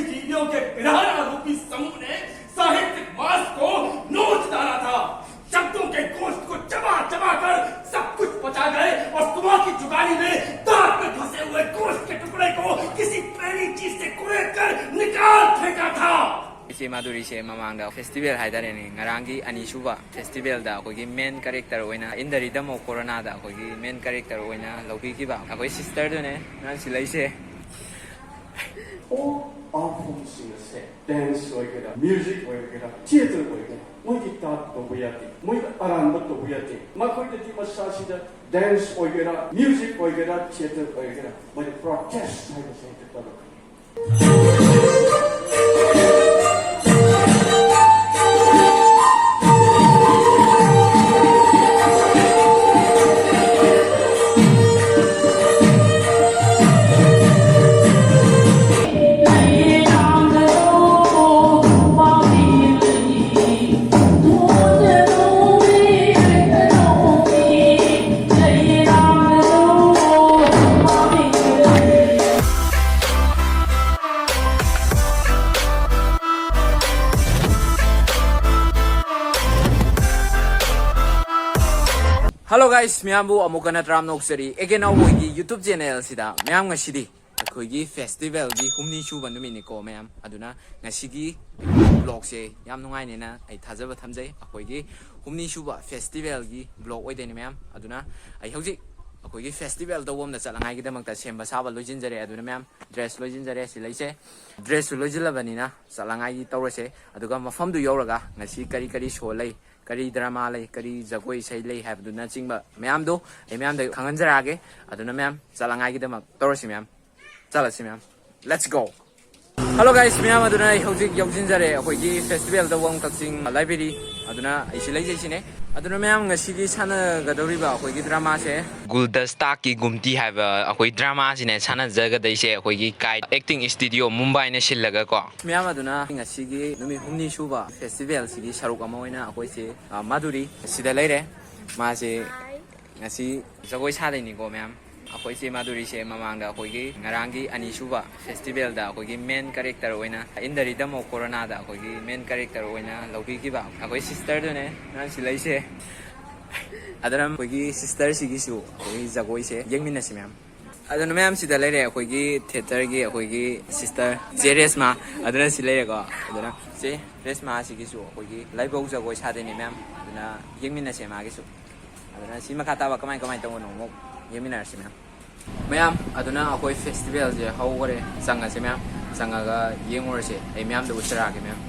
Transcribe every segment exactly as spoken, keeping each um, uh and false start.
कीड़ियों के पिरान्हा रूपी समूह ने साहित्यिक मांस को नोच डाला था। शब्दों के गोश्त को चबा चबा कर सब कुछ पचा गए और सुबह की जुगाली में दांत में फंसे हुए गोश्त के टुकड़े को किसी पैनी चीज से कुरेद कर निकाल फेंका था। ꯏꯆꯦ ꯃꯥꯙꯨꯔꯤꯁꯦ ꯃꯃꯥꯡꯗ ꯐꯦꯁꯇꯤꯚꯦꯜ ꯍꯥꯏꯇꯥꯔꯦꯅꯦ, ꯉꯔꯥꯡꯒꯤ ꯑꯅꯤꯁꯨꯕ ꯐꯦꯁꯇꯤꯚꯦꯜꯗ ꯑꯩꯈꯣꯏꯒꯤ ꯃꯦꯟ ꯀꯦꯔꯦꯛꯇꯔ ꯑꯣꯏꯅ, ꯏꯟ ꯗ ꯔꯤꯗꯝ ꯑꯣꯐ ꯀꯣꯔꯣꯅꯥꯗ ꯑꯩꯈꯣꯏꯒꯤ ꯃꯦꯟ ꯀꯦꯔꯦꯛꯇꯔ ꯑꯣꯏꯅ ꯂꯧꯕꯤꯈꯤꯕ ꯑꯩꯈꯣꯏ ꯁꯤꯁꯇꯔꯗꯨꯅꯦ ꯅꯍꯥꯟ ꯁꯤ ꯂꯩꯁꯦ꯫ All art forms ꯁꯤꯡ ꯑꯁꯦ, ꯗꯦꯟꯁ ꯑꯣꯏꯒꯦꯔꯥ, ꯃ꯭ꯌꯨꯖꯤꯛ ꯑꯣꯏꯒꯦꯔꯥ, ꯊꯤꯌꯦꯇꯔ ꯑꯣꯏꯒꯦꯔꯥ, ꯃꯣꯏꯗꯤ ꯇꯥꯠ ꯇꯧꯕ ꯌꯥꯗꯦ, ꯃꯣꯏꯗ ꯑꯔꯥꯟꯕ ꯇꯧꯕ ꯌꯥꯗꯦ꯫ ꯃꯈꯣꯏꯗꯗꯤ ꯃꯁꯥꯁꯤꯗ ꯗꯦꯟꯁ ꯑꯣꯏꯒꯦꯔꯥ, ꯃ꯭ꯌꯨꯖꯤꯛ ꯑꯣꯏꯒꯦꯔꯥ, ꯊꯤꯌꯦꯇꯔ ꯑꯣꯏꯒꯦꯔꯥ, ꯃꯣꯏꯗ ꯄ꯭ꯔꯣꯇꯦꯁ ꯍꯥꯏꯕꯁꯦ ꯍꯦꯛꯇ ꯇꯧꯔꯛꯀꯅꯤ꯫ Hello guys, ꯃꯌꯥꯝꯕꯨ ꯑꯃꯨꯛ ꯍꯟꯅ ꯇꯔꯥꯝꯅ ꯑꯣꯛꯆꯔꯤ ꯑꯦ ꯀꯦ ꯅꯥꯎꯕꯣꯏꯒꯤ YouTube channel ꯁꯤꯗ꯫ ꯃꯌꯥꯝ, ꯉꯁꯤꯗꯤ ꯑꯩꯈꯣꯏꯒꯤ ꯐꯦꯁꯇꯤꯚꯦꯜꯒꯤ ꯍꯨꯝꯅꯤ ꯁꯨꯕ ꯅꯨꯃꯤꯠꯅꯤꯀꯣ ꯃꯌꯥꯝ꯫ ꯑꯗꯨꯅ ꯉꯁꯤꯒꯤ ꯕ꯭ꯂꯣꯒꯁꯦ ꯌꯥꯝ ꯅꯨꯡꯉꯥꯏꯅꯦꯅ ꯑꯩ ꯊꯥꯖꯕ ꯊꯝꯖꯩ꯫ ꯑꯩꯈꯣꯏꯒꯤ ꯍꯨꯝꯅꯤ ꯁꯨꯕ ꯐꯦꯁꯇꯤꯚꯦꯜꯒꯤ ꯕ꯭ꯂꯣꯒ ꯑꯣꯏꯗꯣꯏꯅꯦ ꯃꯌꯥꯝ꯫ ꯑꯗꯨꯅ ꯑꯩ ꯍꯧꯖꯤꯛ ꯑꯩꯈꯣꯏꯒꯤ ꯐꯦꯁꯇꯤꯚꯦꯜ ꯇꯧꯐꯝꯗ ꯆꯠꯅꯉꯥꯏꯒꯤꯗꯃꯛꯇ ꯁꯦꯝꯕ ꯁꯥꯕ ꯂꯣꯏꯁꯤꯟꯖꯔꯦ꯫ ꯑꯗꯨꯅ ꯃꯌꯥꯝ, ꯗ꯭ꯔꯦꯁ ꯂꯣꯏꯁꯤꯟꯖꯔꯦ, ꯁꯤ ꯂꯩꯁꯦ꯫ ꯗ꯭ꯔꯦꯁꯁꯨ ꯂꯣꯏꯁꯤꯜꯂꯕꯅꯤꯅ ꯆꯠꯅꯉꯥꯏꯒꯤ ꯇꯧꯔꯁꯦ꯫ ꯑꯗꯨꯒ ꯃꯐꯝꯗꯨ ꯌꯧꯔꯒ ꯉꯁꯤ ꯀꯔꯤ ꯀꯔꯤ ꯁꯣ ꯂꯩ, ꯀꯔꯤ ꯗ꯭ꯔꯃꯥ ꯂꯩ, ꯀꯔꯤ ꯖꯒꯣꯏ ꯏꯁꯩ ꯂꯩ ꯍꯥꯏꯕꯗꯨꯅꯆꯤꯡꯕ ꯃꯌꯥꯝꯗꯣ ꯑꯩ ꯃꯌꯥꯝꯗ ꯈꯪꯍꯟꯖꯔꯛꯑꯒꯦ꯫ ꯑꯗꯨꯅ ꯃꯌꯥꯝ, ꯆꯠꯅꯉꯥꯏꯒꯤꯗꯃꯛ ꯇꯧꯔꯁꯤ ꯃꯌꯥꯝ꯫ ꯆꯠꯂꯁꯤ ꯃꯌꯥꯝ꯫ Let's go! Hello guys, ꯃꯌꯥꯝ, ꯑꯗꯨꯅ ꯑꯩ ꯍꯧꯖꯤꯛ ꯌꯧꯁꯤꯟꯖꯔꯦ ꯑꯩꯈꯣꯏꯒꯤ ꯐꯦꯁꯇꯤꯚꯦꯜ ꯇꯧꯐꯝ ꯀꯛꯆꯤꯡ ꯂꯥꯏꯕ꯭ꯔꯦꯔꯤ꯫ ꯑꯗꯨꯅ ꯑꯩ ꯁꯤ ꯂꯩꯖꯩ ꯁꯤꯅꯦ꯫ ꯑꯗꯨꯅ ꯃꯌꯥꯝ, ꯉꯁꯤꯒꯤ ꯁꯥꯟꯅꯒꯗꯧꯔꯤꯕ ꯑꯩꯈꯣꯏꯒꯤ ꯗ꯭ꯔꯃꯥꯁꯦ ꯒꯨꯜꯗꯁꯇꯥ ꯀꯤ ꯒꯨꯝꯇꯤ ꯍꯥꯏꯕ ꯑꯩꯈꯣꯏ ꯗ꯭ꯔꯃꯥꯁꯤꯅꯦ ꯁꯥꯟꯅꯖꯒꯗꯣꯏꯁꯦ, ꯑꯩꯈꯣꯏꯒꯤ ꯀꯥꯏ ꯑꯦꯛꯇꯤꯡ ꯁ꯭ꯇꯨꯗꯤꯑꯣ ꯃꯨꯝꯕꯥꯏꯅ ꯁꯤꯜꯂꯒ ꯀꯣ꯫ ꯃꯌꯥꯝ, ꯑꯗꯨꯅ ꯉꯁꯤꯒꯤ ꯅꯨꯃꯤꯠ ꯍꯨꯝꯅꯤ ꯁꯨꯕ ꯐꯦꯁꯇꯤꯚꯦꯜꯁꯤꯒꯤ ꯁꯔꯨꯛ ꯑꯃ ꯑꯣꯏꯅ ꯑꯩꯈꯣꯏꯁꯦ, ꯑ, ꯃꯥꯙꯨꯔꯤ ꯁꯤꯗ ꯂꯩꯔꯦ꯫ ꯃꯥꯁꯦ ꯉꯁꯤ ꯖꯒꯣꯏ ꯁꯥꯗꯣꯏꯅꯤꯀꯣ ꯃꯌꯥꯝ꯫ ꯑꯩꯈꯣꯏ ꯏꯆꯦ ꯃꯥꯙꯨꯔꯤꯁꯦ ꯃꯃꯥꯡꯗ ꯑꯩꯈꯣꯏꯒꯤ ꯉꯔꯥꯡꯒꯤ ꯑꯅꯤꯁꯨꯕ ꯐꯦꯁꯇꯤꯚꯦꯜꯗ ꯑꯩꯈꯣꯏꯒꯤ ꯃꯦꯟ ꯀꯦꯔꯦꯛꯇꯔ ꯑꯣꯏꯅ, In the Rhythm of Corona ꯗ ꯑꯩꯈꯣꯏꯒꯤ ꯃꯦꯟ ꯀꯦꯔꯦꯛꯇꯔ ꯑꯣꯏꯅ ꯂꯧꯕꯤꯈꯤꯕ ꯑꯩꯈꯣꯏ ꯁꯤꯁꯇꯔꯗꯨꯅꯦ ꯅꯪ ꯁꯤ ꯂꯩꯁꯦ꯫ ꯑꯗꯨꯅ ꯑꯩꯈꯣꯏꯒꯤ ꯁꯤꯁꯇꯔꯁꯤꯒꯤꯁꯨ ꯑꯩꯈꯣꯏꯒꯤ ꯖꯒꯣꯏꯁꯦ ꯌꯦꯡꯃꯤꯟꯅꯁꯤ ꯃꯌꯥꯝ꯫ ꯑꯗꯨꯅ ꯃꯌꯥꯝ ꯁꯤꯗ ꯂꯩꯔꯦ ꯑꯩꯈꯣꯏꯒꯤ ꯊꯤꯌꯦꯇꯔꯒꯤ ꯑꯩꯈꯣꯏꯒꯤ ꯁꯤꯁꯇꯔ ꯆꯦ ꯔꯦꯁꯃꯥ꯫ ꯑꯗꯨꯅ ꯁꯤ ꯂꯩꯔꯦꯀꯣ꯫ ꯑꯗꯨꯅ ꯆꯦ ꯔꯦꯁꯃꯥ ꯑꯁꯤꯒꯤꯁꯨ ꯑꯩꯈꯣꯏꯒꯤ ꯂꯥꯏꯕꯧ ꯖꯒꯣꯏ ꯁꯥꯗꯣꯏꯅꯦ ꯃꯌꯥꯝ꯫ ꯑꯗꯨꯅ ꯌꯦꯡꯃꯤꯟꯅꯁꯦ ꯃꯥꯒꯤꯁꯨ꯫ ꯑꯗꯨꯅ ꯁꯤ ꯃꯈꯥ ꯇꯥꯕ ꯀꯃꯥꯏ ꯀꯃꯥꯏ ꯇꯧꯕꯅꯣ ꯑꯃꯨꯛ ꯌꯦꯡꯃꯤꯟꯅꯔꯁꯤ ꯃꯌꯥꯝ꯫ ꯃꯌꯥꯝ, ꯑꯗꯨꯅ ꯑꯩꯈꯣꯏ ꯐꯦꯁꯇꯤꯚꯦꯜꯁꯦ ꯍꯧꯈꯔꯦ꯫ ꯆꯪꯉꯁꯦ ꯃꯌꯥꯝ, ꯆꯪꯉꯒ ꯌꯦꯡꯉꯨꯔꯁꯦ꯫ ꯑꯩ ꯃꯌꯥꯝꯗ ꯎꯠꯆꯔꯛꯑꯒꯦ ꯃꯌꯥꯝ꯫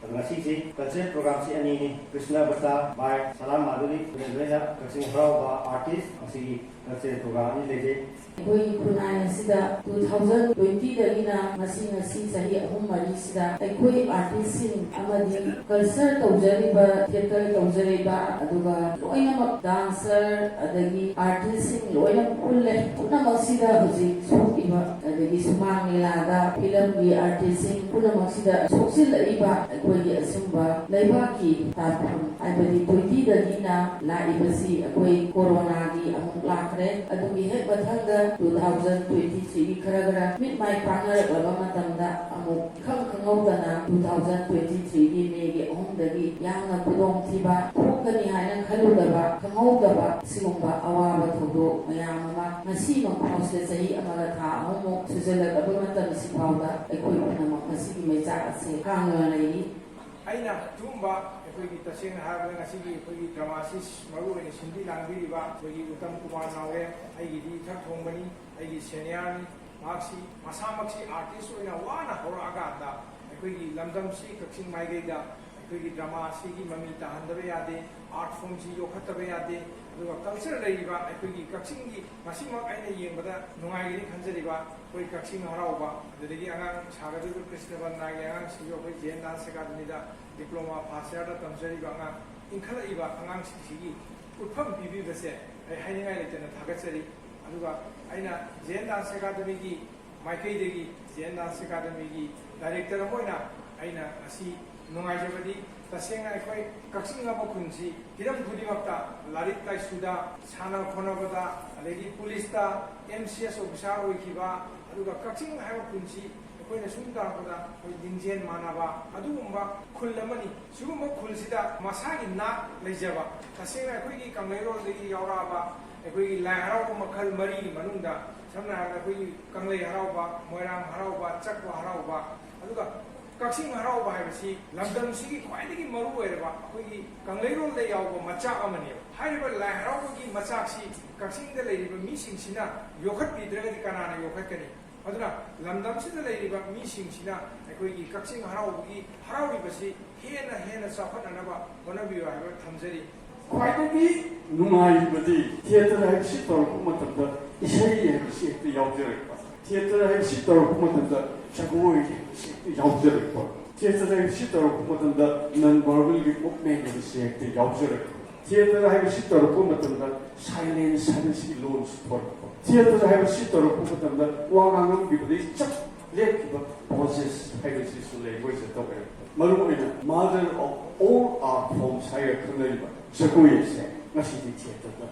ꯑꯗꯣ ꯉꯁꯤꯁꯤ ꯀꯜꯆꯔꯦꯜ ꯄ꯭ꯔꯣꯒ꯭ꯔꯥꯝꯁꯤ ꯑꯅꯤꯅꯤ, ꯀ꯭ꯔꯤꯁꯅ ꯕ꯭ꯔꯇꯥ ꯕꯥꯏ ꯁꯂꯥꯝ ꯃꯥꯙꯨꯔꯤ, ꯑꯗꯨꯒ ꯂꯣꯏꯅ ꯀꯛꯆꯤꯡ ꯍꯔꯥꯎꯕ ꯑꯥꯔꯇꯤꯁ꯫ ꯉꯁꯤꯒꯤ ꯀꯜꯆꯔꯦꯜ ꯄ꯭ꯔꯣꯒ꯭ꯔꯥꯝ ꯑꯅꯤ ꯂꯩꯖꯩ꯫ ꯑꯩꯈꯣꯏꯒꯤ ꯈꯨꯟꯅꯥꯏ ꯑꯁꯤꯗ ꯇꯨ ꯊꯥꯎꯖꯟ ꯇ꯭ꯋꯦꯟꯇꯤꯗꯒꯤꯅ ꯉꯁꯤ, ꯉꯁꯤ ꯆꯍꯤ ꯑꯍꯨꯝ ꯃꯔꯤꯁꯤꯗ ꯑꯩꯈꯣꯏ ꯑꯥꯔꯇꯤꯁꯁꯤꯡ ꯑꯃꯗꯤ ꯀꯜꯆꯔ ꯇꯧꯖꯔꯤꯕ, ꯊꯤꯌꯦꯇꯔ ꯇꯧꯖꯔꯤꯕ, ꯑꯗꯨꯒ ꯂꯣꯏꯅꯃꯛ ꯗꯥꯟꯁꯔ ꯑꯗꯒꯤ ꯑꯥꯔꯇꯤꯁꯁꯤꯡ ꯂꯣꯏꯅ ꯄꯨꯜꯂꯦ꯫ ꯄꯨꯝꯅꯃꯛꯁꯤꯗ ꯍꯧꯖꯤꯛ ꯁꯣꯛꯏꯕ ꯑꯗꯒꯤ ꯁꯨꯃꯥꯡ ꯂꯤꯂꯥꯗ ꯐꯤꯂꯝꯒꯤ ꯑꯥꯔꯇꯤꯁꯁꯤꯡ ꯄꯨꯝꯅꯃꯛꯁꯤꯗ ꯁꯣꯛꯆꯤꯜꯂꯛꯏꯕ ꯑꯩꯈꯣꯏꯒꯤ ꯑꯁꯨꯝꯕ ꯂꯩꯕꯥꯛꯀꯤ ꯇꯥꯟꯐꯝ ꯍꯥꯏꯕꯗꯤ ꯇ꯭ꯋꯦꯟꯇꯤꯗꯒꯤꯅ ꯂꯥꯛꯏꯕꯁꯤ ꯑꯩꯈꯣꯏ ꯀꯣꯔꯣꯅꯥꯒꯤ ꯑꯃꯨꯛ ꯂꯥꯛꯈ꯭ꯔꯦ꯫ ꯑꯗꯨꯒꯤ ꯍꯦꯛ ꯃꯊꯪꯗ ꯇꯨ ꯊꯥꯎꯖꯟ ꯇ꯭ꯋꯦꯟꯇꯤ ꯊ꯭ꯔꯤꯒꯤ ꯈꯔ ꯈꯔ ꯃꯤꯠ ꯃꯥꯏ ꯄꯥꯡꯅꯔꯛꯂꯕ ꯃꯇꯝꯗ ꯑꯃꯨꯛ ꯏꯈꯪ ꯈꯪꯍꯧꯗꯅ ꯇꯨ ꯊꯥꯎꯖꯟ ꯇ꯭ꯋꯦꯟꯇꯤ ꯊ꯭ꯔꯤꯒꯤ ꯃꯦꯒꯤ ꯑꯍꯨꯝꯗꯒꯤ ꯌꯥꯝꯅ ꯈꯨꯗꯣꯡꯊꯤꯕ ꯊꯣꯛꯀꯅꯤ ꯍꯥꯏꯅ ꯈꯜꯂꯨꯗꯕ, ꯈꯪꯍꯧꯗꯕ ꯁꯤꯒꯨꯝꯕ ꯑꯋꯥꯕ ꯊꯧꯗꯣꯛ ꯃꯌꯥꯝ ꯑꯃ ꯉꯁꯤꯃꯛ ꯐꯥꯎꯁꯦ ꯆꯍꯤ ꯑꯃꯒ ꯊꯥ ꯑꯍꯨꯝꯃꯨꯛ ꯁꯨꯖꯜꯂꯛꯂꯕ ꯃꯇꯝꯁꯤ ꯐꯥꯎꯗ ꯑꯩꯈꯣꯏ ꯄꯨꯝꯅꯃꯛ ꯃꯁꯤꯒꯤ ꯃꯩꯆꯥꯛ ꯑꯁꯦ ꯈꯥꯡꯗꯨꯅ ꯂꯩꯔꯤ꯫ ꯑꯩꯅ ꯁꯤꯒꯨꯝꯕ ꯑꯩꯈꯣꯏꯒꯤ ꯇꯁꯦꯡꯅ ꯍꯥꯏꯔꯕꯗ ꯉꯁꯤꯒꯤ ꯑꯩꯈꯣꯏꯒꯤ ꯗ꯭ꯔꯃꯥꯁꯤ ꯃꯔꯨ ꯑꯣꯏꯅ ꯁꯤꯟꯕꯤ ꯂꯥꯡꯕꯤꯔꯤꯕ ꯑꯩꯈꯣꯏꯒꯤ ꯎꯇꯝ ꯀꯨꯃꯥꯔ ꯅꯥꯎꯔꯦꯝ, ꯑꯩꯒꯤꯗꯤ ꯏꯊꯛ ꯊꯣꯡꯕꯅꯤ, ꯑꯩꯒꯤ ꯁꯦꯅꯤꯌꯔꯅꯤ꯫ ꯃꯍꯥꯛꯁꯤ ꯃꯁꯥꯃꯛꯁꯤ ꯑꯥꯔꯇꯤꯁ ꯑꯣꯏꯅ ꯋꯥꯅ ꯍꯧꯔꯛꯑꯀꯥꯟꯗ ꯑꯩꯈꯣꯏꯒꯤ ꯂꯝꯗꯝꯁꯤ ꯀꯛꯆꯤꯡ ꯃꯥꯏꯀꯩꯗ ꯑꯩꯈꯣꯏꯒꯤ ꯗ꯭ꯔꯃꯥꯁꯤꯒꯤ ꯃꯃꯤ ꯇꯥꯍꯟꯗꯕ ꯌꯥꯗꯦ, ꯑꯥꯔꯠ ꯐꯣꯝꯁꯤ ꯌꯣꯛꯈꯠꯇꯕ ꯌꯥꯗꯦ꯫ ꯑꯗꯨꯒ ꯀꯜꯆꯔ ꯂꯩꯔꯤꯕ ꯑꯩꯈꯣꯏꯒꯤ ꯀꯛꯆꯤꯡꯒꯤ ꯉꯁꯤꯃꯛ ꯑꯩꯅ ꯌꯦꯡꯕꯗ ꯅꯨꯡꯉꯥꯏꯒꯅꯤ ꯈꯟꯖꯔꯤꯕ ꯑꯩꯈꯣꯏ ꯀꯛꯆꯤꯡ ꯍꯔꯥꯎꯕ, ꯑꯗꯨꯗꯒꯤ ꯑꯉꯥꯡ ꯁꯥꯒꯗꯧꯔꯤꯕ ꯀ꯭ꯔꯤꯁꯅ ꯕꯟꯗꯅꯥꯒꯤ ꯑꯉꯥꯡꯁꯤꯡꯁꯨ ꯑꯩꯈꯣꯏ ꯖꯦꯟ ꯗꯥꯟꯁ ꯑꯦꯀꯥꯗꯃꯤꯗ ꯗꯤꯄ꯭ꯂꯣꯃꯥ ꯐꯥꯔꯁ ꯏꯌꯥꯔꯗ ꯇꯝꯖꯔꯤꯕ ꯑꯉꯥꯡ ꯏꯟꯈꯠꯂꯛꯏꯕ ꯑꯉꯥꯡꯁꯤꯡꯁꯤꯒꯤ ꯎꯠꯐꯝ ꯄꯤꯕꯤꯕꯁꯦ ꯑꯩ ꯍꯥꯏꯅꯤꯡꯉꯥꯏ ꯂꯩꯇꯅ ꯊꯥꯒꯠꯆꯔꯤ꯫ ꯑꯗꯨꯒ ꯑꯩꯅ ꯖꯦꯟ ꯗꯥꯟꯁ ꯑꯦꯀꯥꯗꯃꯤꯒꯤ ꯃꯥꯏꯀꯩꯗꯒꯤ ꯖꯦꯟ ꯗꯥꯟꯁ ꯑꯦꯀꯥꯗꯃꯤꯒꯤ ꯗꯥꯏꯔꯦꯛꯇꯔ ꯑꯃ ꯑꯣꯏꯅ ꯑꯩꯅ ꯉꯁꯤ ꯅꯨꯡꯉꯥꯏꯖꯕꯗꯤ, ꯇꯁꯦꯡꯅ ꯑꯩꯈꯣꯏ ꯀꯛꯆꯤꯡ ꯍꯥꯏꯕ ꯈꯨꯟꯁꯤ ꯍꯤꯔꯝ ꯈꯨꯗꯤꯡꯃꯛꯇ, ꯂꯥꯏꯔꯤꯛ ꯂꯥꯏꯁꯨꯗ, ꯁꯥꯟꯅ ꯈꯣꯠꯅꯕꯗ, ꯑꯗꯒꯤ ꯄꯨꯂꯤꯁꯇ ꯑꯦꯝ ꯁꯤ ꯑꯦꯁ ꯑꯣꯐꯤꯁꯥꯔ ꯑꯣꯏꯈꯤꯕ, ꯑꯗꯨꯒ ꯀꯛꯆꯤꯡ ꯍꯥꯏꯕ ꯈꯨꯟꯁꯤ ꯑꯩꯈꯣꯏꯅ ꯁꯨꯝ ꯇꯥꯔꯛꯄꯗ ꯑꯩꯈꯣꯏ ꯂꯤꯡꯖꯦꯜ ꯃꯥꯟꯅꯕ ꯑꯗꯨꯒꯨꯝꯕ ꯈꯨꯜ ꯑꯃꯅꯤ꯫ ꯁꯤꯒꯨꯝꯕ ꯈꯨꯜꯁꯤꯗ ꯃꯁꯥꯒꯤ ꯅꯥꯠ ꯂꯩꯖꯕ, ꯇꯁꯦꯡꯅ ꯑꯩꯈꯣꯏꯒꯤ ꯀꯪꯂꯩꯔꯣꯜꯗꯒꯤ ꯌꯥꯎꯔꯛꯑꯕ ꯑꯩꯈꯣꯏꯒꯤ ꯂꯥꯏ ꯍꯔꯥꯎꯕ ꯃꯈꯜ ꯃꯔꯤꯒꯤ ꯃꯅꯨꯡꯗ, ꯁꯝꯅ ꯍꯥꯏꯔꯕꯗ ꯑꯩꯈꯣꯏꯒꯤ ꯀꯪꯂꯩ ꯍꯔꯥꯎꯕ, ꯃꯣꯏꯔꯥꯡ ꯍꯔꯥꯎꯕ, ꯆꯛꯄ ꯍꯔꯥꯎꯕ, ꯑꯗꯨꯒ ꯀꯛꯆꯤꯡ ꯍꯔꯥꯎꯕ ꯍꯥꯏꯕꯁꯤ ꯂꯝꯗꯝꯁꯤꯒꯤ ꯈ꯭ꯋꯥꯏꯗꯒꯤ ꯃꯔꯨ ꯑꯣꯏꯔꯕ ꯑꯩꯈꯣꯏꯒꯤ ꯀꯪꯂꯩꯔꯣꯜꯗ ꯌꯥꯎꯕ ꯃꯆꯥꯛ ꯑꯃꯅꯦꯕ꯫ ꯍꯥꯏꯔꯤꯕ ꯂꯥꯏ ꯍꯔꯥꯎꯕꯒꯤ ꯃꯆꯥꯛꯁꯤ ꯀꯛꯆꯤꯡꯗ ꯂꯩꯔꯤꯕ ꯃꯤꯁꯤꯡꯁꯤꯅ ꯌꯣꯛꯈꯠꯄꯤꯗ꯭ꯔꯒꯗꯤ ꯀꯅꯥꯅ ꯌꯣꯛꯈꯠꯀꯅꯤ? ꯑꯗꯨꯅ ꯂꯝꯗꯝꯁꯤꯗ ꯂꯩꯔꯤꯕ ꯃꯤꯁꯤꯡꯁꯤꯅ ꯑꯩꯈꯣꯏꯒꯤ ꯀꯛꯆꯤꯡ ꯍꯔꯥꯎꯕꯒꯤ ꯍꯔꯥꯎꯔꯤꯕꯁꯤ ꯍꯦꯟꯅ ꯍꯦꯟꯅ ꯆꯥꯎꯈꯠꯅꯅꯕ ꯍꯣꯠꯅꯕꯤꯌꯨ ꯍꯥꯏꯕ ꯊꯝꯖꯔꯤ꯫ ꯈ꯭ꯋꯥꯏꯗꯒꯤ ꯅꯨꯡꯉꯥꯏꯔꯤꯕꯗꯤ ꯊꯤꯌꯦꯇꯔ ꯍꯥꯏꯕꯁꯤ ꯇꯧꯔꯛꯄ ꯃꯇꯝꯗ ꯏꯁꯩ ꯍꯥꯏꯕꯁꯤ ꯍꯦꯛꯇ ꯌꯥꯎꯖꯔꯛꯄ, ꯊꯤꯌꯦꯇꯔ ꯍꯥꯏꯕꯁꯤ ꯇꯧꯔꯛꯄ ꯃꯇꯝꯗ ꯖꯒꯣꯏ ꯍꯥꯏꯕꯁꯤ ꯍꯦꯛꯇ ꯌꯥꯎꯖꯔꯛꯄ, ꯊꯤꯌꯦꯇꯔ ꯍꯥꯏꯕꯁꯤ ꯇꯧꯔꯛꯄ ꯃꯇꯝꯗ ꯅꯟ ꯚꯔꯕꯦꯜꯒꯤ ꯃꯨꯞꯃꯦꯟ ꯍꯥꯏꯕꯁꯤ ꯍꯦꯛꯇ ꯌꯥꯎꯖꯔꯛꯄ, ꯊꯤꯌꯦꯇꯔ ꯍꯥꯏꯕꯁꯤ ꯇꯧꯔꯛꯄ ꯃꯇꯝꯗ ꯁꯥꯏꯂꯦꯟꯁ ꯍꯥꯏꯕꯁꯤꯒꯤ ꯂꯣꯟꯁꯤ ꯊꯣꯔꯛꯄ, ꯊꯤꯌꯦꯇꯔ ꯍꯥꯏꯕꯁꯤ ꯇꯧꯔꯛꯄ ꯃꯇꯝꯗ ꯋꯥ ꯉꯥꯡꯉꯝꯈꯤꯕꯗꯒꯤ ꯆꯞ ꯂꯦꯞꯈꯤꯕ ꯄꯣꯖꯦꯁ ꯍꯥꯏꯕꯁꯤꯁꯨ ꯂꯦꯡꯒ꯭ꯋꯦꯖꯇ ꯇꯧꯔꯛꯄ꯫ ꯃꯔꯨꯑꯣꯏꯅ mother of all art forms ꯍꯥꯏꯔꯒ ꯈꯪꯅꯔꯤꯕ ꯖꯒꯣꯏ ꯑꯁꯦ ꯉꯁꯤꯗꯤ ꯊꯤꯌꯦꯇꯔꯗ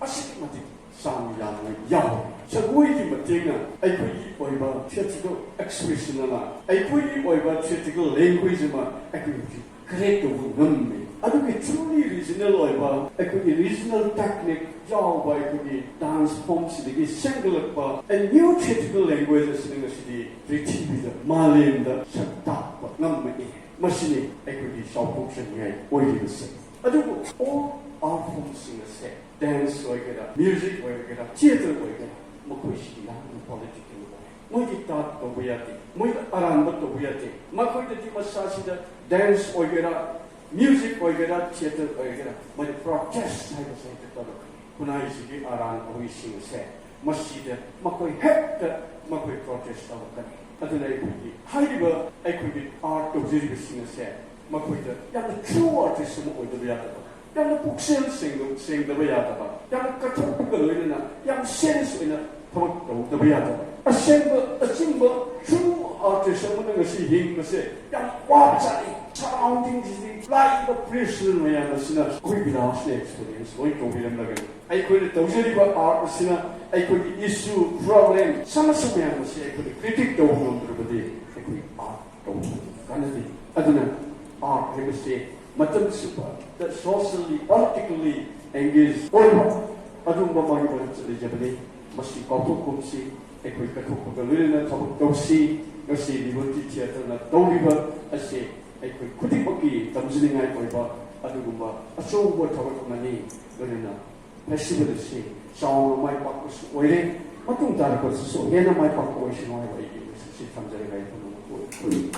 ꯑꯁꯨꯛꯀꯤ ꯃꯇꯤꯛ ꯆꯥꯡ ꯌꯥꯝꯅ ꯌꯥꯎꯔꯤ꯫ ꯖꯒꯣꯏꯒꯤ ꯃꯇꯦꯡꯅ ꯑꯩꯈꯣꯏꯒꯤ ꯑꯣꯏꯕ ꯊꯤꯌꯦꯇꯔ ꯑꯦꯛꯁꯄ꯭ꯔꯦꯁꯟ ꯑꯃ, ꯑꯩꯈꯣꯏꯒꯤ ꯑꯣꯏꯕ ꯊꯤꯌꯦꯇꯔ ꯂꯦꯡꯒ꯭ꯋꯦꯖ ꯑꯃ ꯑꯩꯈꯣꯏ ꯍꯧꯖꯤꯛ ꯀ꯭ꯔꯤꯌꯦꯠ ꯇꯧꯕ ꯉꯝꯃꯤ꯫ ꯑꯗꯨꯒꯤ ꯇ꯭ꯔꯨꯂꯤ ꯔꯤꯖꯅꯦꯜ ꯑꯣꯏꯕ ꯑꯩꯈꯣꯏꯒꯤ ꯔꯤꯖꯅꯦꯜ ꯇꯦꯛꯅꯤꯛ ꯌꯥꯎꯕ ꯑꯩꯈꯣꯏꯒꯤ dance ꯐꯣꯝꯁꯤꯗꯒꯤ ꯁꯦꯝꯒꯠꯂꯛꯄ a new theatrical language ꯑꯁꯤꯅ ꯉꯁꯤꯗꯤ ꯄ꯭ꯔꯤꯊꯤꯕꯤꯗ, ꯃꯥꯂꯦꯝꯗ ꯁꯛ ꯇꯥꯛꯄ ꯉꯝꯃꯛꯏ꯫ ꯃꯁꯤꯅꯤ ꯑꯩꯈꯣꯏꯒꯤ ꯆꯥꯎꯊꯣꯛꯆꯅꯤꯡꯉꯥꯏ ꯑꯣꯏꯔꯤꯕꯁꯦ꯫ ꯑꯗꯨꯕꯨ all art forms ꯁꯤꯡ ꯑꯁꯦ ꯗꯥꯟꯁ ꯑꯣꯏꯒꯦꯔꯥ, ꯃ꯭ꯌꯨꯖꯤꯛ ꯑꯣꯏꯒꯦꯔꯥ, ꯊꯤꯌꯦꯇꯔ ꯑꯣꯏꯒꯦꯔꯥ, ꯃꯈꯣꯏꯁꯤ ꯌꯥꯝꯅ ꯄꯣꯂꯤꯇꯤꯀꯦꯜ ꯑꯣꯏ꯫ ꯃꯣꯏꯗꯤ ꯇꯥꯠ ꯇꯧꯕ ꯌꯥꯗꯦ, ꯃꯣꯏꯗ ꯑꯔꯥꯟꯕ ꯇꯧꯕ ꯌꯥꯗꯦ꯫ ꯃꯈꯣꯏꯗꯗꯤ ꯃꯁꯥꯁꯤꯗ dance ꯑꯣꯏꯒꯦꯔꯥ, music ꯑꯣꯏꯒꯦꯔꯥ, theatre ꯑꯣꯏꯒꯦꯔꯥ, ꯃꯣꯏꯗꯤ protest ꯍꯥꯏꯕꯁꯦ ꯍꯦꯛꯇ ꯇꯧꯔꯛꯀꯅꯤ꯫ ꯈꯨꯟꯅꯥꯏꯁꯤꯒꯤ ꯑꯔꯥꯟ ꯑꯍꯣꯏꯁꯤꯡ ꯑꯁꯦ ꯃꯁꯤꯗ ꯃꯈꯣꯏ ꯍꯦꯛꯇ ꯃꯈꯣꯏ protest ꯇꯧꯔꯛꯀꯅꯤ꯫ ꯑꯗꯨꯅ ꯑꯩꯈꯣꯏꯒꯤ ꯍꯥꯏꯔꯤꯕ ꯑꯩꯈꯣꯏꯒꯤ art ꯇꯧꯖꯔꯤꯕꯁꯤꯡ ꯑꯁꯦ ꯃꯈꯣꯏꯗ ꯌꯥꯝꯅ true artist ꯑꯃ ꯑꯣꯏꯗꯕ ꯌꯥꯗꯕ, ꯌꯥꯝꯅ ꯄꯨꯛꯆꯦꯜ ꯁꯦꯡꯗ-, ꯁꯦꯡꯗꯕ ꯌꯥꯗꯕ, ꯌꯥꯝꯅ ꯀꯠꯊꯣꯛꯄꯒ ꯂꯣꯏꯅꯅ ꯌꯥꯝ sense ꯑꯣꯏꯅ ꯊꯕꯛ ꯇꯧꯗꯕ ꯌꯥꯗꯕ, ꯑꯁꯦꯡꯕ ꯑꯆꯨꯝꯕ true artist ꯑꯃꯅ ꯉꯁꯤ ꯍꯤꯡꯕꯁꯦ ꯌꯥꯝ ꯋꯥꯕ ꯆꯥꯠꯅꯤ꯫ Surrounding ꯁꯤꯗꯤ ꯂꯥꯛꯏꯕ pressure ꯃꯌꯥꯝ ꯑꯁꯤꯅ ꯑꯩꯈꯣꯏ ꯕꯤꯂꯥꯁꯅ experience ꯂꯣꯏ ꯇꯧꯕꯤꯔꯝꯂꯒꯅꯤ꯫ ꯑꯩꯈꯣꯏꯅ ꯇꯧꯖꯔꯤꯕ art ꯑꯁꯤꯅ ꯑꯩꯈꯣꯏꯒꯤ issue, problem, ꯁꯃꯁ꯭ꯌꯥ ꯃꯌꯥꯝ ꯑꯁꯤ ꯑꯩꯈꯣꯏꯅ critic ꯇꯧꯕ ꯉꯝꯗ꯭ꯔꯕꯗꯤ ꯑꯩꯈꯣꯏ art ꯇꯧꯕ ꯀꯥꯟꯅꯗꯦ꯫ ꯑꯗꯨꯅ art ꯍꯥꯏꯕꯁꯤ ꯃꯇꯝ ꯆꯨꯞꯄꯗ socially, politically engage ꯑꯣꯏꯕ ꯑꯗꯨꯒꯨꯝꯕ ꯃꯥꯒꯤ ꯃꯔꯛꯇ ꯂꯩꯖꯕꯅꯤ꯫ ꯃꯁꯤ ꯀꯥꯎꯊꯣꯛꯀꯨꯝꯁꯤ꯫ ꯑꯩꯈꯣꯏ ꯀꯠꯊꯣꯛꯄꯒ ꯂꯣꯏꯅꯅ ꯊꯕꯛ ꯇꯧꯁꯤ꯫ ꯉꯁꯤ Liberty Theatre ꯅ ꯇꯧꯔꯤꯕ ꯑꯁꯤ ꯑꯩꯈꯣꯏ ꯈꯨꯗꯤꯡꯃꯛꯀꯤ ꯇꯝꯖꯅꯤꯡꯉꯥꯏ ꯑꯣꯏꯕ ꯑꯗꯨꯒꯨꯝꯕ ꯑꯆꯧꯕ ꯊꯕꯛ ꯑꯃꯅꯤ꯫ ꯂꯣꯏꯅꯅ festival ꯑꯁꯤ ꯆꯥꯎꯅ ꯃꯥꯏ ꯄꯥꯛꯄꯁꯨ ꯑꯣꯏꯔꯦ꯫ ꯃꯇꯨꯡ ꯇꯥꯔꯛꯄꯗꯁꯨ ꯍꯦꯟꯅ ꯃꯥꯏ ꯄꯥꯛꯄ ꯑꯣꯏꯁꯅꯨ ꯍꯥꯏꯕ ꯑꯩꯒꯤ message ꯁꯤ ꯊꯝꯖꯔꯒ ꯑꯩ ꯄꯨꯝꯅꯃꯛꯄꯨ ꯈꯨꯔꯨꯝꯃꯤ꯫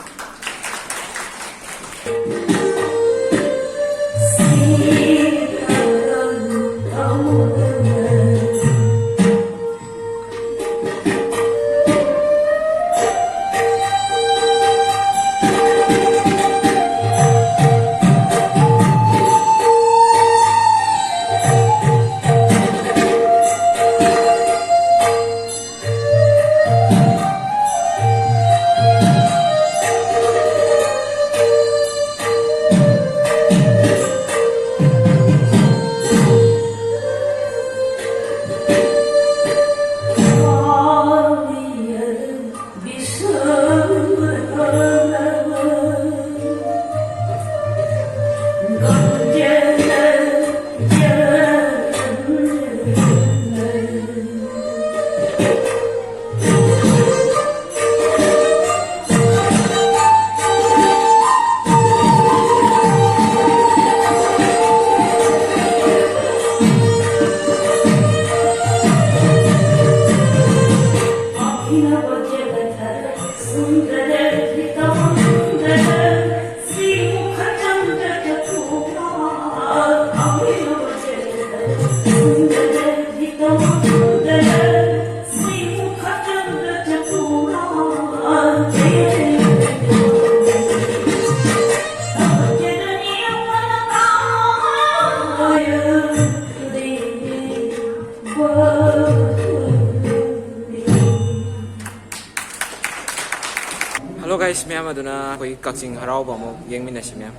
So guys, ꯃꯌꯥꯝ ꯑꯗꯨꯅ ꯑꯩꯈꯣꯏ ꯀꯛꯆꯤꯡ ꯍꯔꯥꯎꯕ ꯑꯃꯨꯛ ꯌꯦꯡꯃꯤꯟꯅꯁꯤ ꯃꯌꯥꯝ꯫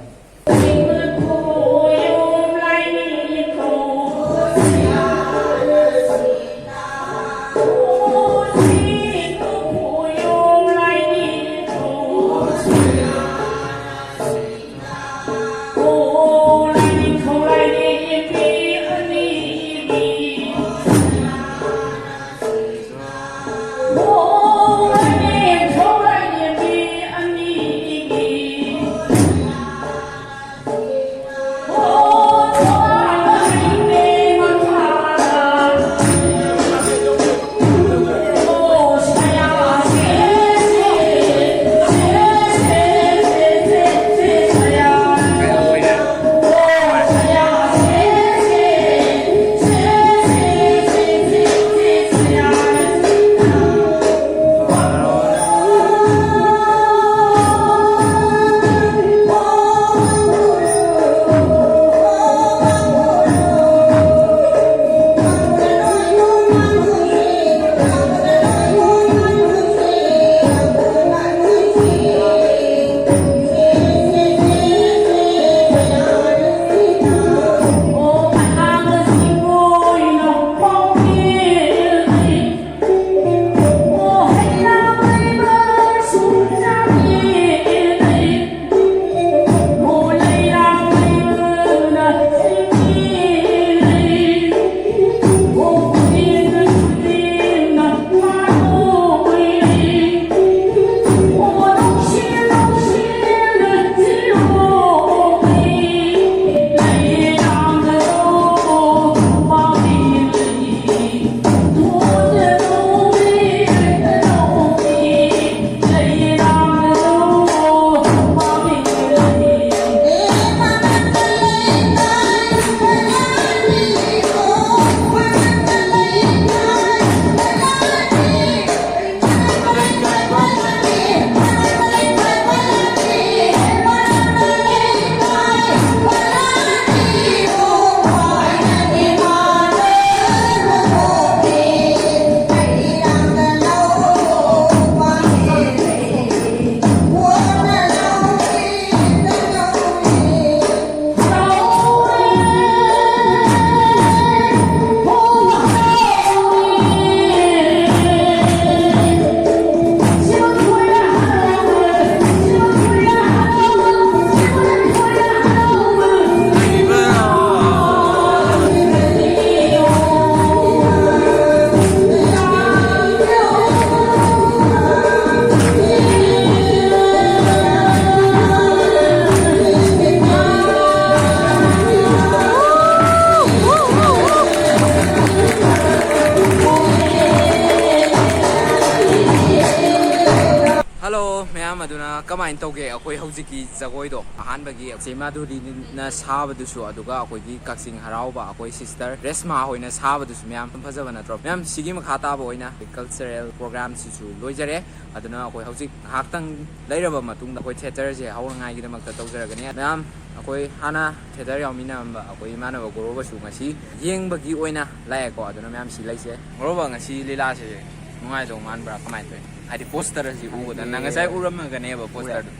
ꯃꯌꯥꯝ, ꯑꯗꯨꯅ ꯀꯃꯥꯏꯅ ꯇꯧꯒꯦ ꯑꯩꯈꯣꯏ ꯍꯧꯖꯤꯛꯀꯤ ꯖꯒꯣꯏꯗꯣ? ꯑꯍꯥꯟꯕꯒꯤ ꯆꯦ ꯃꯥꯙꯨꯔꯤꯅ ꯁꯥꯕꯗꯨꯁꯨ, ꯑꯗꯨꯒ ꯑꯩꯈꯣꯏꯒꯤ ꯀꯛꯆꯤꯡ ꯍꯔꯥꯎꯕ ꯑꯩꯈꯣꯏ ꯁꯤꯁꯇꯔ ꯔꯦꯁꯃꯥ ꯍꯣꯏꯅ ꯁꯥꯕꯗꯨꯁꯨ, ꯃꯌꯥꯝ ꯐꯖꯕ ꯅꯠꯇ꯭ꯔꯣ? ꯃꯌꯥꯝ, ꯁꯤꯒꯤ ꯃꯈꯥ ꯇꯥꯕ ꯑꯣꯏꯅ ꯀꯜꯆꯔꯦꯜ ꯄ꯭ꯔꯣꯒ꯭ꯔꯥꯝꯁꯤꯁꯨ ꯂꯣꯏꯖꯔꯦ꯫ ꯑꯗꯨꯅ ꯑꯩꯈꯣꯏ ꯍꯧꯖꯤꯛ ꯉꯥꯏꯍꯥꯛꯇꯪ ꯂꯩꯔꯕ ꯃꯇꯨꯡꯗ ꯑꯩꯈꯣꯏ ꯊꯤꯌꯦꯇꯔꯁꯦ ꯍꯧꯅꯉꯥꯏꯒꯤꯗꯃꯛꯇ ꯇꯧꯖꯔꯒꯅꯤ꯫ ꯃꯌꯥꯝ, ꯑꯩꯈꯣꯏ ꯍꯥꯟꯅ ꯊꯤꯌꯦꯇꯔ ꯌꯥꯎꯃꯤꯟꯅꯔꯝꯕ ꯑꯩꯈꯣꯏ ꯏꯃꯥꯟꯅꯕ ꯒꯣꯔꯣꯕꯁꯨ ꯉꯁꯤ ꯌꯦꯡꯕꯒꯤ ꯑꯣꯏꯅ ꯂꯥꯛꯑꯦꯀꯣ꯫ ꯑꯗꯨꯅ ꯃꯌꯥꯝ, ꯁꯤ ꯂꯩꯁꯦ꯫ ꯒꯣꯔꯣꯕ, ꯉꯁꯤ ꯂꯤꯂꯥꯁꯦ ꯅꯨꯡꯉꯥꯏꯗꯧ ꯃꯥꯟꯕ꯭ꯔꯥ? ꯀꯃꯥꯏꯅ ꯇꯧꯋꯤ? ꯍꯥꯏꯗꯤ ꯄꯣꯁꯇꯔꯁꯤ ꯎꯕꯗ, ꯅꯪ ꯉꯁꯥꯏ ꯎꯔꯝꯃꯒꯅꯦꯕ ꯄꯣꯁꯇꯔꯗꯣ꯫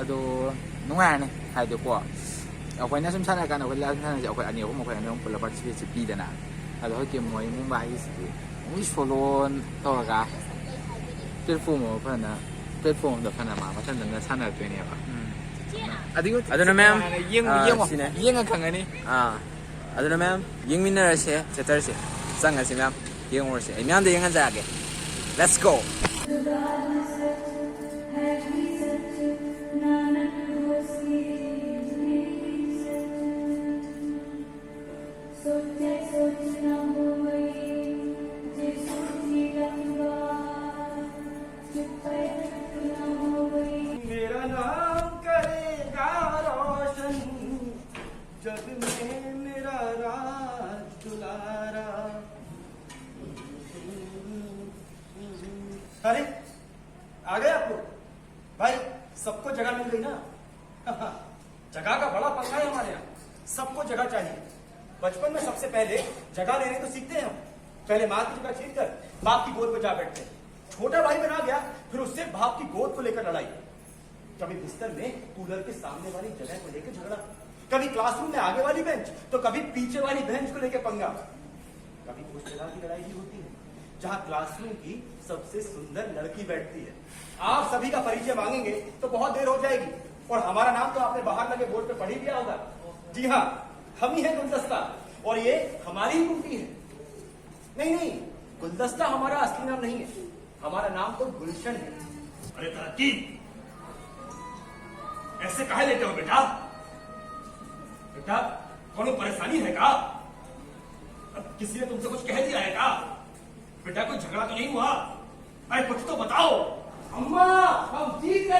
ꯑꯗꯣ ꯅꯨꯡꯉꯥꯏꯔꯅꯤ꯫ ꯍꯥꯏꯗꯤꯀꯣ, ꯑꯩꯈꯣꯏꯅ ꯁꯨꯝ ꯁꯥꯟꯅꯔꯀꯥꯟꯗ, ꯑꯩꯈꯣꯏ ꯂꯤꯂꯥ ꯁꯨꯝ ꯁꯥꯟꯅꯔꯁꯦ, ꯑꯩꯈꯣꯏ ꯑꯅꯤ ꯑꯍꯨꯝ, ꯑꯩꯈꯣꯏ ꯑꯅꯤ ꯑꯍꯨꯝ ꯄꯨꯂꯞ ꯄꯥꯔꯇꯤꯁꯤꯄꯦꯠꯁꯦ ꯄꯤꯗꯅ꯫ ꯑꯗꯣ ꯍꯧꯖꯤꯛꯀꯤ ꯃꯣꯏ ꯃꯨꯝꯕꯥꯏꯒꯤꯁꯤꯗꯤ ꯃꯣꯏ ꯁꯣꯂꯣ ꯇꯧꯔꯒ ꯄ꯭ꯂꯦꯠꯐꯣꯝ ꯑꯃ ꯐꯖꯅ, ꯄ꯭ꯂꯦꯠꯐꯣꯝ ꯑꯃꯗ ꯐꯖꯅ ꯃꯥ ꯃꯊꯟꯇꯅ ꯁꯥꯟꯅꯔꯛꯇꯣꯏꯅꯦꯕ꯫ ꯑꯗꯨꯒꯤ ꯑꯗꯨꯅ ꯃꯌꯥꯝ, ꯌꯦꯡꯉꯨ, ꯑꯥ, ꯌꯦꯡꯉꯣ, ꯁꯤꯅꯦ꯫ ꯌꯦꯡꯉ ꯈꯪꯒꯅꯤ꯫ ꯑꯥ, ꯑꯗꯨꯅ ꯃꯌꯥꯝ, ꯌꯦꯡꯃꯤꯟꯅꯔꯁꯦ ꯊꯤꯌꯦꯇꯔꯁꯦ꯫ ꯆꯪꯉꯁꯤ ꯃꯌꯥꯝ, ꯌꯦꯡꯉꯨꯔꯁꯦ꯫ ꯑꯩ ꯃꯌꯥꯝꯗ ꯌꯦꯡꯍꯟꯖꯔꯛꯑꯒꯦ꯫ Let's go! मेरा नाम करेगा रोशन, जग में मेरा राज दुलारा। अरे, आ गए आप लोग? भाई, सबको जगह मिल गई ना? जगह का बड़ा पंगा है हमारे यहाँ, सबको जगह चाहिए। बचपन में सबसे पहले जगह लेने तो सीखते हैं हम। पहले माँ की जगह छीन कर बाप की गोद में जा बैठते हैं। छोटा भाई बना गया, फिर उससे बाप की गोद को लेकर लड़ाई। कभी बिस्तर में कूलर के सामने वाली जगह को लेकर झगड़ा, कभी क्लासरूम में आगे वाली बेंच, तो कभी पीछे वाली बेंच को लेकर पंगा। कभी उस जगह की लड़ाई भी होती है जहाँ क्लासरूम की सबसे सुंदर लड़की बैठती है। आप सभी का परिचय मांगेंगे तो बहुत देर हो जाएगी, और हमारा नाम तो आपने बाहर लगे बोर्ड पे पढ़ ही लिया होगा। जी हाँ, हम ही हैं गुलदस्ता, और ये हमारी ही कुटी है। नहीं, नहीं, गुलदस्ता हमारा असली नाम नहीं है, हमारा नाम तो गुलशन है। अरे तरक्की, ऐसे काहे लेटे हो बेटा? बेटा, कोनो परेशानी है का? किसी ने तुमसे कुछ कह दिया है का? बेटा, कोई झगड़ा तो नहीं हुआ? अरे कुछ तो बताओ। अम्मा, हम जीत गए।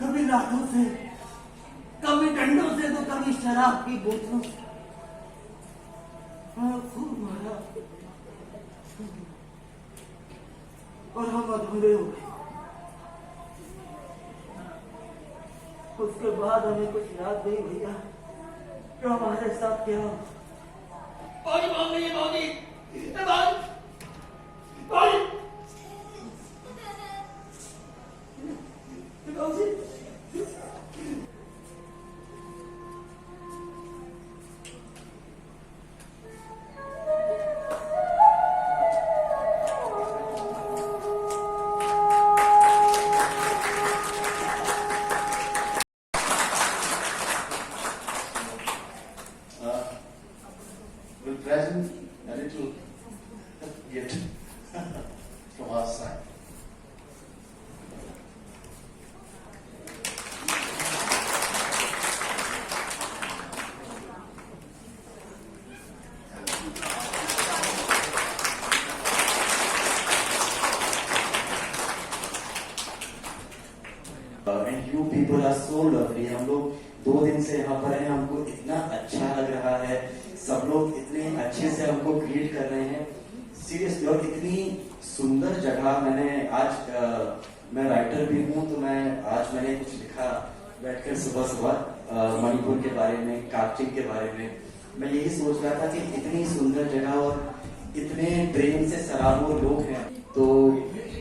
कभी लातों से, कभी डंडों से, तो कभी शराब की बोतलों से। हाँ, खूब मारा। और हम अधूरे हो गए। उसके बाद हमें कुछ याद नहीं भैया। हमारे साथ क्या? पानी मांग रही है, पानी। ए, पानी। पानी। Uh, we'll present a little gift from our side. And you people are so lovely. हम लोग दो दिन से यहाँ पर हैं, हमको इतना अच्छा लग रहा है। सब लोग इतने अच्छे से हमको ग्रीट कर रहे हैं, सीरियसली। और इतनी सुंदर जगह। मैंने आज अ, मैं राइटर भी हूँ, तो मैं आज मैंने कुछ लिखा बैठकर सुबह सुबह, अ, मणिपुर के बारे में, काकचिंग के बारे में। मैं यही सोच रहा था कि इतनी सुंदर जगह और इतने प्रेम से सराबोर लोग हैं, तो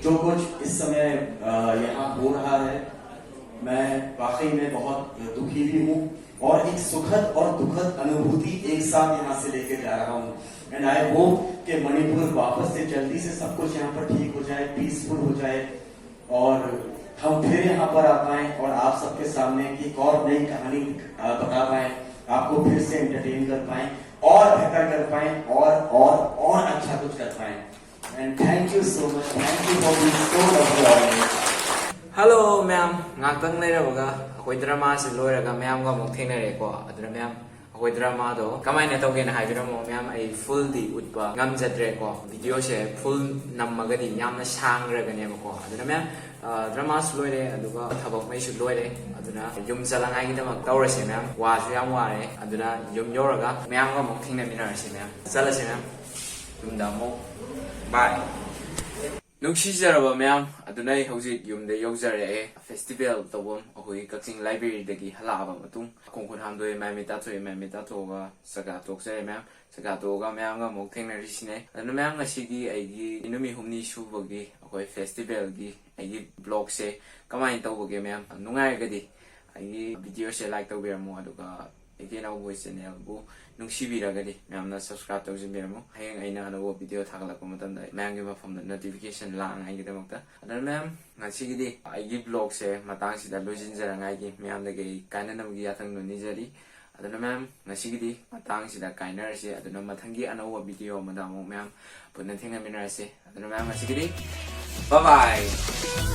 जो कुछ इस समय अ, यहाँ हो रहा है, मैं वाकई में बहुत दुखी भी हूँ और एक सुखद और दुखद अनुभूति एक साथ यहाँ से लेके जा रहा हूँ। एंड आई होप कि मणिपुर वापस से जल्दी से सब कुछ यहाँ पर ठीक हो जाए, पीसफुल हो जाए और हम फिर यहाँ पर आ पाए और आप सबके सामने एक और नई कहानी अ, बता पाए, आपको फिर से एंटरटेन कर पाए और बेहतर कर पाए और और और अच्छा कुछ कर पाए। And thank you so much. Thank you for being so lovely always. Hello ꯃꯌꯥꯝ, ꯉꯥꯛꯇꯪ ꯂꯩꯔꯕꯒ ꯑꯩꯈꯣꯏ ꯗ꯭ꯔꯃꯥꯁꯤ ꯂꯣꯏꯔꯒ ꯃꯌꯥꯝꯒ ꯑꯃꯨꯛ ꯊꯦꯡꯅꯔꯦꯀꯣ꯫ ꯑꯗꯨꯅ ꯃꯌꯥꯝ, ꯑꯩꯈꯣꯏ ꯗ꯭ꯔꯃꯥꯗꯣ ꯀꯃꯥꯏꯅ ꯇꯧꯒꯦꯅ ꯍꯥꯏꯕꯤꯔꯝꯃꯣ ꯃꯌꯥꯝ꯫ ꯑꯩ ꯐꯨꯜꯗꯤ ꯎꯠꯄ ꯉꯝꯖꯗ꯭ꯔꯦꯀꯣ, ꯚꯤꯗꯤꯑꯣꯁꯦ ꯐꯨꯜ ꯅꯝꯃꯒꯗꯤ ꯌꯥꯝꯅ ꯁꯥꯡꯈ꯭ꯔꯒꯅꯦꯕꯀꯣ꯫ ꯑꯗꯨꯅ ꯃꯌꯥꯝ, ꯗ꯭ꯔꯃꯥꯁꯨ ꯂꯣꯏꯔꯦ, ꯑꯗꯨꯒ ꯊꯕꯛꯉꯩꯁꯨ ꯂꯣꯏꯔꯦ꯫ ꯑꯗꯨꯅ ꯌꯨꯝ ꯆꯠꯂꯉꯥꯏꯒꯤꯗꯃꯛ ꯇꯧꯔꯁꯦ ꯃꯌꯥꯝ꯫ ꯋꯥꯁꯨ ꯌꯥꯝ ꯋꯥꯔꯦ꯫ ꯑꯗꯨꯅ ꯌꯨꯝ ꯌꯧꯔꯒ ꯃꯌꯥꯝꯒ ꯑꯃꯨꯛ ꯊꯦꯡꯅꯃꯤꯟꯅꯔꯁꯦ ꯃꯌꯥꯝ꯫ ꯆꯠꯂꯁꯦ ꯃꯌꯥꯝ꯫ ꯌꯨꯝꯗ ꯑꯃꯨꯛ꯫ ꯕꯥꯏ꯫ ꯅꯨꯡꯁꯤꯖꯔꯕ ꯃꯌꯥꯝ, ꯑꯗꯨꯅ ꯑꯩ ꯍꯧꯖꯤꯛ ꯌꯨꯝꯗ ꯌꯧꯖꯔꯛꯑꯦ꯫ ꯐꯦꯁꯇꯤꯚꯦꯜ ꯇꯧꯐꯝ ꯑꯩꯈꯣꯏꯒꯤ ꯀꯛꯆꯤꯡ ꯂꯥꯏꯕ꯭ꯔꯦꯔꯤꯗꯒꯤ ꯍꯜꯂꯛꯑꯕ ꯃꯇꯨꯡ, ꯈꯣꯡ ꯈꯨꯠ ꯍꯥꯝꯗꯣꯛꯑꯦ, ꯃꯥꯏ ꯃꯤꯠ ꯇꯥꯊꯣꯛꯑꯦ, ꯃꯥꯏ ꯃꯤꯠ ꯇꯥꯊꯣꯛꯑꯒ ꯆꯥꯛꯆꯥ ꯇꯣꯛꯆꯔꯦ ꯃꯌꯥꯝ꯫ ꯆꯥꯛꯆꯥ ꯇꯣꯛꯑꯒ ꯃꯌꯥꯝꯒ ꯑꯃꯨꯛ ꯊꯦꯡꯅꯔꯤꯁꯤꯅꯦ꯫ ꯑꯗꯨꯅ ꯃꯌꯥꯝ, ꯉꯁꯤꯒꯤ ꯑꯩꯒꯤ ꯅꯨꯃꯤꯠ ꯍꯨꯝꯅꯤ ꯁꯨꯕꯒꯤ ꯑꯩꯈꯣꯏ ꯐꯦꯁꯇꯤꯚꯦꯜꯒꯤ ꯑꯩꯒꯤ ꯕ꯭ꯂꯣꯒꯁꯦ ꯀꯃꯥꯏꯅ ꯇꯧꯕꯒꯦ ꯃꯌꯥꯝ? ꯅꯨꯡꯉꯥꯏꯔꯒꯗꯤ ꯑꯩꯒꯤ ꯚꯤꯗꯤꯑꯣꯁꯦ ꯂꯥꯏꯛ ꯇꯧꯕꯤꯔꯝꯃꯣ, ꯑꯗꯨꯒ ꯑꯩꯒꯤ ꯑꯅꯧꯕ ꯆꯦꯅꯦꯜꯕꯨ ꯅꯨꯡꯁꯤꯕꯤꯔꯒꯗꯤ ꯃꯌꯥꯝꯅ ꯁꯕꯁꯀ꯭ꯔꯥꯏꯕ ꯇꯧꯁꯤꯟꯕꯤꯔꯝꯃꯣ꯫ ꯍꯌꯦꯡ ꯑꯩꯅ ꯑꯅꯧꯕ ꯚꯤꯗꯤꯑꯣ ꯊꯥꯒꯠꯂꯛꯄ ꯃꯇꯝꯗ ꯃꯌꯥꯝꯒꯤ ꯃꯐꯝꯗ ꯅꯣꯇꯤꯐꯤꯀꯦꯁꯟ ꯂꯥꯛꯅꯉꯥꯏꯒꯤꯗꯃꯛꯇ꯫ ꯑꯗꯨꯅ ꯃꯌꯥꯝ, ꯉꯁꯤꯒꯤꯗꯤ ꯑꯩꯒꯤ ꯕ꯭ꯂꯣꯒꯁꯦ ꯃꯇꯥꯡꯁꯤꯗ ꯂꯣꯏꯁꯤꯟꯖꯔꯉꯥꯏꯒꯤ ꯃꯌꯥꯝꯗꯒꯤ ꯑꯩ ꯀꯥꯏꯅꯅꯕꯒꯤ ꯌꯥꯊꯪꯗꯣ ꯅꯤꯖꯔꯤ꯫ ꯑꯗꯨꯅ ꯃꯌꯥꯝ, ꯉꯁꯤꯒꯤꯗꯤ ꯃꯇꯥꯡꯁꯤꯗ ꯀꯥꯏꯅꯔꯁꯤ꯫ ꯑꯗꯨꯅ ꯃꯊꯪꯒꯤ ꯑꯅꯧꯕ ꯚꯤꯗꯤꯑꯣ ꯑꯃꯗ ꯑꯃꯨꯛ ꯃꯌꯥꯝ ꯄꯨꯟꯅ ꯊꯦꯡꯅꯃꯤꯟꯅꯔꯁꯤ꯫ ꯑꯗꯨꯅ ꯃꯌꯥꯝ, ꯉꯁꯤꯒꯤꯗꯤ bye bye꯫